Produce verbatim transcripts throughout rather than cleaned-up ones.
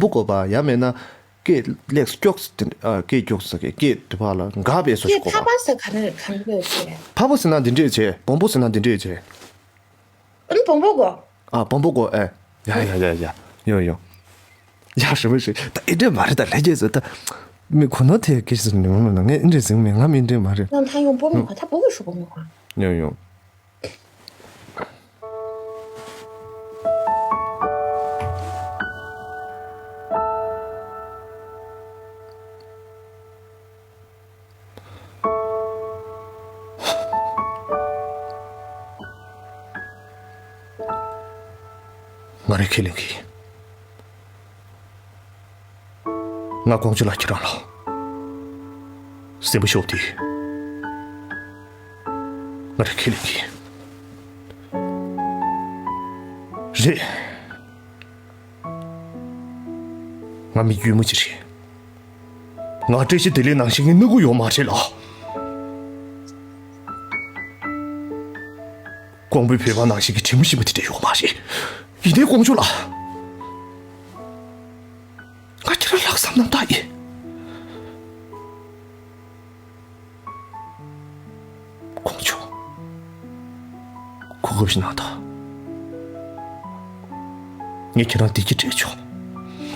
པོ་དགོས་པ་ཡང་མེད་ན། སྐད་ལེགས་སྐྱོགས་དེ་འདྲ། ཨ། སྐད་སྐྱོགས་ཟེར་གི། སྐད་དེ་བར་ལ་འགག་པའི་བཟོ་ཞིག་དགོས་པ། སྐད་ཕ་པ་ཟེར་ག་རེ་ག་རེ་ཡོད་ཟེར། ཕ་པོ་ཟེར་ན་འདི་འདྲས་བྱས། སྦོམ་པོ་ཟེར་ན་འདི་འདྲས་བྱས། ཨན་སྦོམ་པོ་གོ། ཨ། སྦོམ་པོ་གོ། ཨེ། ཡ་ཡ་ཡ་ཡ། ཡོ་ཡོ། ཡ། ཧྲི་མི་ཧྲི། ད་ཨེ་འདྲས་མ་རེད། ད་ལྷན་རྒྱས་ཚོ་ད། མི་ཁོ་ན་དེ་སྐད་ཟེར་ནི་མ་ན་ངས་ཨེ་འདྲས་ཟེར་མི། ང་མི་འདྲས་མ་རེད། ཡང་ད་ཡོང་སྦོམ་མོ་ག་ད་སྦོམ་པོ་ཧྲུ་སྦོམ་མོ་ག། ཡོ་ཡོ། ང་རེ་ཁས་ལེན་གི་ཡིན། ང་ཀོང་ཇོ་ལགས་ཁྱེད་རང་ལ་སེམས་པ་ཤོར་དེ། ང་རེ་ཁས་ལེན་གི་ཡིན། རེད། ང་མི་དཀྱུས་མ་ཅིག་རེད། ང་བཀྲ་ཤིས་བདེ་ལེགས་ནང་བཞིན་གྱི་སྣ་ཁུག་ཡོད་མ་རེད་ལ། ཀོང་པོའི་བོད་པ་ནང་བཞིན་གྱི་དྲི་མ་ཞིམ་པ་དེ་འདྲ་ཡོད་མ་རེད། ཡིན་ནའི་ཀོང་ཇོ་ལགས། ང་ཁྱེད་རང་ལྷག་བསམ་རྣམ་དག་ཡིན། ཀོང་ཇོ། གོ་སྐབས་ཤིག་གནང་དང་། ངས་ཁྱེད་རང་བདེ་སྐྱིད་སྤྲད་ཆོག།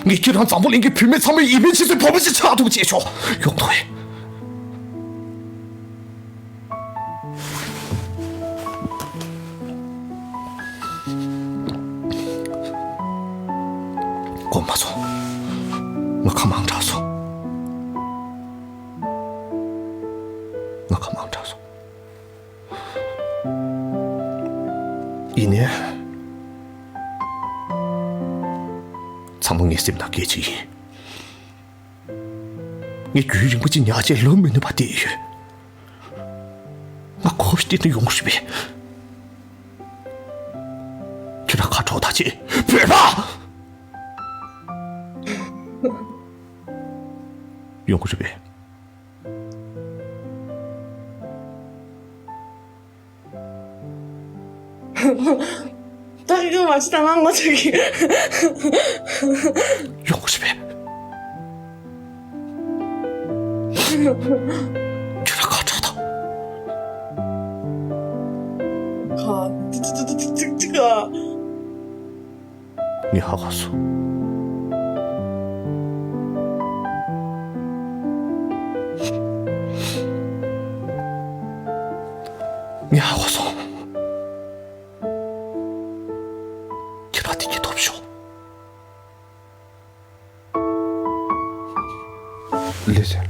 ངས་ཁྱེད་རང་འཛམ་བུ་གླིང་གི་བུད་མེད་ཚང་མའི་ཡིད་སྨོན་བྱེད་སའི་བུ་མོ་ཞིག་ཆགས་ཐུབ་པ་བྱེད་ཆོག། ཡོང་ཐུབ་པས། དགོངས་པ་མ་ཚོམས། ང་ཁ་མང་དྲགས་སོང་། ང་ཁ་མང་དྲགས་སོང་། ཡིན་ནའི། ཚང་མ་ངའི་སེམས་ནང་སྐད་ཆ་ཡིན། ངས་རྒྱུན་རིང་པོ་ཅིག་ཉག་ཆས་ལབ་མི་ནུས་པ་བསྡད་ཡོད། ང་ཁོ་བོ་སྟེར་ནས་ཡོང་རེད་པས། ཁྱོད་རང་ཁ་གྲོགས་དང་བཅས་བོད་པ། ཡོང་གི་རེད་པས། ད་གི་མ་ཅི་ད་ང་ངོ་ཚ་གི། ཡོང་གི་རེད་པས། ཁྱོད་རང་ཁ་གྲག་དང་། ཁ་ཏི་ཏི་ཏི་ཏི་ཏི་ཏི་ཏི་ག། ངས་ཧ་གོ་སོང་། ངས་ཧ་གོ་སོང་། ཁྱེད་རང་བདེ་སྐྱིད་ཐོབ་ཤོག། ལགས་སོ།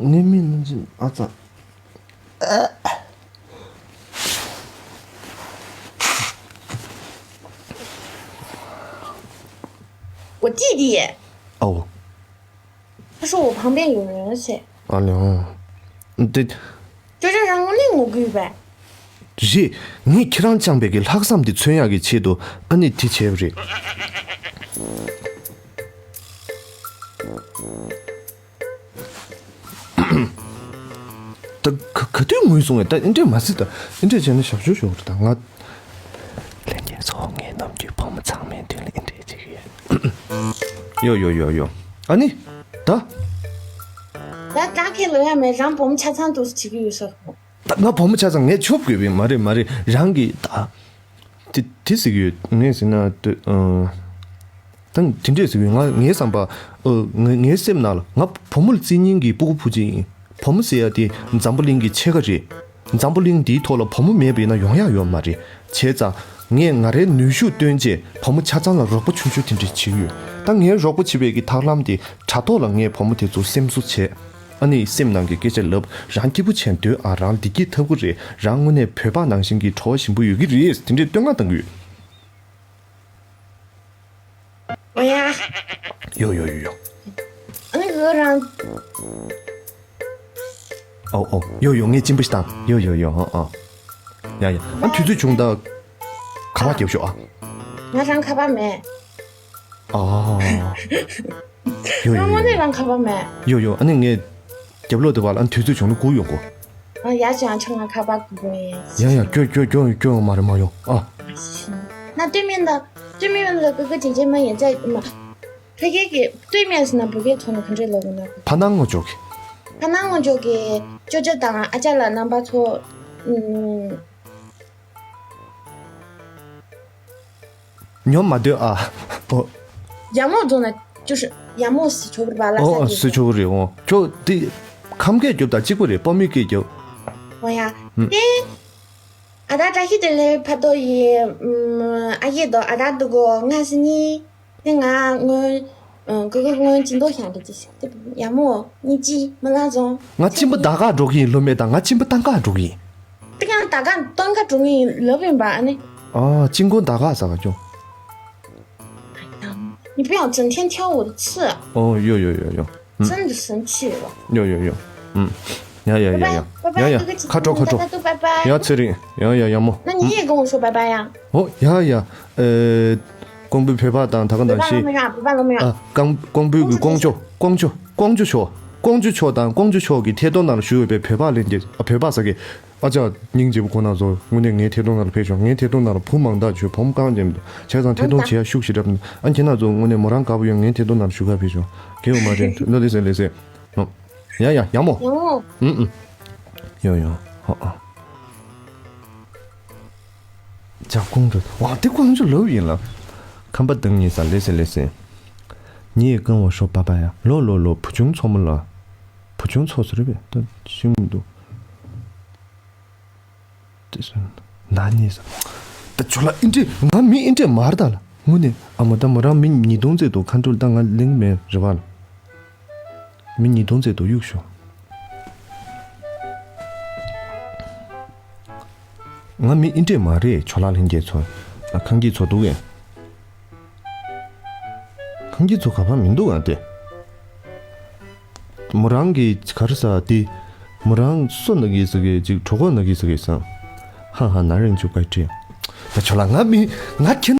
ངའི་མིག་ནང་བཞིན་ཨ་ཙ། 我弟弟。 ཨའོ། 他说我旁边有人谁。 ཨ་ལེ། འདི། 这这人我那我给呗。 རེད། ངས་ཁྱེད་རང་བཅངས་པའི་གི་ལྷག་བསམ་དེ་མཚོན་ཡག་གི་ཆེད་དུ་ཨ་ནི་དེ་བྱས་པ་རེད། ད་ག་ག་དུས་ངུས་སོང་བས། ད་ཨེ་འདྲས་མ་ཟེར། ད་ཨེ་འདྲས་བྱས་ན་ཞབས་ཞུ་ཞུ་རེད། ད་ང་། ལྷན་རྒྱས་ཚོ། ངའི་ནམ་རྒྱུན་བུ་མོ་ཚང་མའི་མདུན་ལ་ཨེ་འདྲས་བྱེད་ཀྱི་ཡོད། ཡོ་ཡོ་ཡོ་ཡོ། ཨ་ནི། ད། ད་ད་ཁྱེད་ལོ་ཡ་མེད། རང་བུ་མོ་ཆ་ཚང་འདུག་བྱེད་ཀྱི་ཡོད་ས། ད་ང་བུ་མོ་ཆ་ཚང་ངས་ཆོབ་དགོས་པས། མ་རེད་མ་རེད། རང་གི་ད། དེ་དེ་ཟེར་གྱི་ཡོད། ངས་ཟེར་ན་དེ། ཨ། ད་དེ་འདྲས་ཟེར་གྱི་ཡོད། ང་ངའི་བསམ་པ། ཨ། ང་ངའི་སེམས་ནང་ལ་ང་བུ་མོ་ལ་བརྩི་མཁན་གྱི་སྤུ་གུ་བུ་གཅིག་ཡིན། བུ་མོ་ཟེར་ཡ་དེ་འཛམ་བུ་གླིང་གི་ཕྱེད་ཀ་རེད། འཛམ་བུ་གླིང་འདིའི་ཐོག་ལ་བུ་མོ་མེད་པ་ཡིན་ན་ཡོང་ཡག་ཡོད་མ་རེད། བྱས་ཙང་ངས་ང་རའི་ནུས་ཤུགས་བཏོན་བྱས་བུ་མོ་ཆ་ཚང་ལ་རོགས་པ་ཆུང་ཆུང་དེ་འདྲས་བྱེད་ཀྱི་ཡོད། ད་ངའི་རོགས་པ་བྱེད་པའི་གི་ཐབས་ལམ་དེ་དྲ་ཐོག་ལ་ངས་བུ་མོ་དེ་ཚོ་སེམས་གསོ་བྱས། ཨ་ནི་སེམས་ནང་གི་སྐད་ཆ་ལབ། རང་སྐྱིད་པོ་བྱས་སྡོད་ཨ། རང་བདེ་སྐྱིད་ཐོབ་ཀྱི་རེད། རང་དངོས་གནས་བོད་པ་ནང་བཞིན་གྱི་བྲོ་བ་ཞིམ་པོ་ཡོད་ཀྱི་རེད། དེ་འདྲས་བསྟོད་བསྔགས་གཏང་གི་ཡོད། ཨོ་ཡ། ཡོ་ཡོ་ཡོ་ཡོ། ཨ་ནི་ཁོ་རང་། ཨོ་ཨོ། ཡོ་ཡོ། ངས་གཅིན་པ་ཞིག་བཏང་། ཡོ་ཡོ་ཡོ། ཨོ་ཨོ། ཡ་ཡ། ཨ། དུས་ཚོད་བྱུང་ད་ཁ་པར་རྒྱབ་ཤོག་ཨ། ང་རང་ཁ་པར་མེད། ཨ། ཡོ་ཡོ་ཡོ། ང་དངོས་གནས་རང་ཁ་པར་མེད། ཡོ་ཡོ། ཨ་ནི་ངས་རྒྱབ་ལོགས་དེ་བ་ལ། ཨ། དུས་ཚོད་བྱུང་ན་སྒུག་ཡོང་གོ། 啊，也想唱个卡巴古古耶。 ཡ་ཡ། སྐྱོ་སྐྱོ་སྐྱོ་སྐྱོ་མ་རེད། མ་ཡོང་ཨ། 那对面的，对面的哥哥姐姐们也在吗？他给给对面是那不给同的，可这老公那个。 ཕ་ནང་ངོ་ཅོག་གི། ཕ་ནང་ངོ་ཅོག་གི་ཅོ་ཅོ་དང་ཨ་ཅག་ལ་རྣམ་པ་ཚོ། ཨུམ། ཉོ་མ་འདོད་ཨ། ཨོ། 杨墨中的就是杨墨是球不吧，拉萨地方。 ཨོ། སུ་ཆོག་རེད། ཨོ། ཁྱོད་དེ་ཁམས་སྐད་རྒྱོབ་དང་གཅིག་པ་རེད། སྤ་མོའི་སྐད་རྒྱོབ། 我呀，嗯。 དེ། ཨ་ད་བཀྲ་ཤིས་བདེ་ལེགས་ཕ་ཏོ་ཡི། ཨུམ། ཨ་ཡེ་དོ་ཨ་ད་དུ་གོ་ང་སི་ནི། དེ་ང་སྔོན། ཨ། གུ་གུ་སྔོན་ཅི་འདོགས་ཤང་དུ་ཅི་ཞིག་དེ་ཡ་མོ་ཉི་ཅི་མི་ལ་ཟོང་། ང་གཅིན་པ་ད་ག་འགྲོ་གི་ཡིན་ལོ་མེད་ད། ང་གཅིན་པ་ད་ག་འགྲོ་གི་ཡིན། དེ་ང་ད་ག་སྟོན་ག་འགྲོ་གི་ཡིན་ལབ་ཡིན་པ་ཨ་ནི། ཨ། གཅིན་གོ་ད་ག་ཟ་ག་ཅོ། 你不要整天挑我的刺。 ཨོ། ཡོ་ཡོ་ཡོ་ཡོ། 真的生气了。 ཡོ་ཡོ་ཡོ། ཨུམ། ཡ་ཡ་ཡ་ཡ། ཡ་ཡ། ཁ་དྲོ་ཁ་དྲོ། 拜拜。 ཡ་ཚེ་རིང་། ཡ་ཡ་ཡ་མོ། 那你也跟我说拜拜呀。 ཨོ། ཡ་ཡ། ཨེ། ཀོང་པོའི་བོད་པ་དང་ད་ག་ནང་བཞིན། 拜拜了没有？拜拜了没有？ ཨ། ཀང་ཀོང་པོའི་གི་ཀོང་ཅོ་ཀོང་ཅོ་ཀོང་ཅོ་ཆོ། ཀོང་ཅོ་ཆོ་དང་ཀོང་ཅོ་ཆོ་གི་ཐད་གཏོང་ནང་ལ་ཞུགས་ཡོད་པའི་བོད་པ་ལྷན་རྒྱས། ཨ། བོད་པ་ཟེར་གི། ཨ་ཅག་སྙིང་རྗེ་པོ་ཁོ་ན་ཚོ་དངོས་གནས་ངའི་ཐད་གཏོང་ནང་ལ་ཕེབས་ཤོག་ངའི་ཐད་གཏོང་ནང་ལ་བུ་མང་དག་བྱོས། བུ་མོ་གང་ཡང་མི་འདུག་བྱས་ཙང་ཐད་གཏོང་བྱེད་ཡ་ཤུགས་ཤིག་རབ། ཨ། ཁྱེད་རྣམ་ཚོ་དངོས་གནས་མོ་རང་དགའ་པོ་ཡོད། ངའི་ཐད་གཏོང་ནང་ལ་ཞུགས་ག་ཕེབས་ཤོག་གལ་ཡོད་མ་རེད། ལོ་ལེ་སེ་ལེ་སེ། ཨོ། ཡ་ཡ་ཡ་མོ། ཡ་མོ། ཨུམ་ཨུམ། ཡོ་ཡོ། ཨོ་ཨོ། ཇག་ཀོང་ཅོ། ཝ་དེ་ཀོང་ཅོ་ལོབ་ཡིན་ལ། ཁམས་པ་དང་ཉེ་ས་ལེ་སེ་ལེ་སེ། ཉེ་ཡི་ཀང་བ་ཤོ་པ་པ་ཡ། ལོ་ལོ་ལོ། བུ་ཆུང་ཚོ་མོ་ལ། བུ་ཆུང་ཚོ་ཟེར་བས་ད་ཤིང་མི་འདུག་དེ་སོན་ན་ཉེ་ས། ད་ཇོ་ལ་ཨིན་དྲེ། ང་མི་ཨིན་དྲེ་མར་ད་ལ། དངོས་གནས་ཨ་མ་ད་མོ་རང་མི་ཉིས་སྟོང་ཙེ་དུ་ཁ་འགྲུལ་ད་ང་ལེང་མེད་རེ་བ་ལ། མི་ཉིས་སྟོང་ཙེ་དུ་གཡུག་ཤོག་ང་མི་ཨིན་དྲེ་མ་རེད། ཇོ་ལ་ལྷན་རྒྱས་ཚོ། ཨ། ཁང་གི་ཚོ་འདུག་གས། ཁང་གི་ཚོ་ག་པ་མི་འདུག་ཨ་དེ། མོ་རང་གི་ག་རེ་ཟ་དེ། མོ་རང་སོ་ན་གི་ཟ་གི་ཅིག་གྲོད་ཁོག་ན་གི་ཟ་གི་ཟ། ཧ་ཧ་ན་རིང་ཅུ་ག་ཁྲི། ད་ཇོ་ལ་ང་མི་ང་ཁྱེད་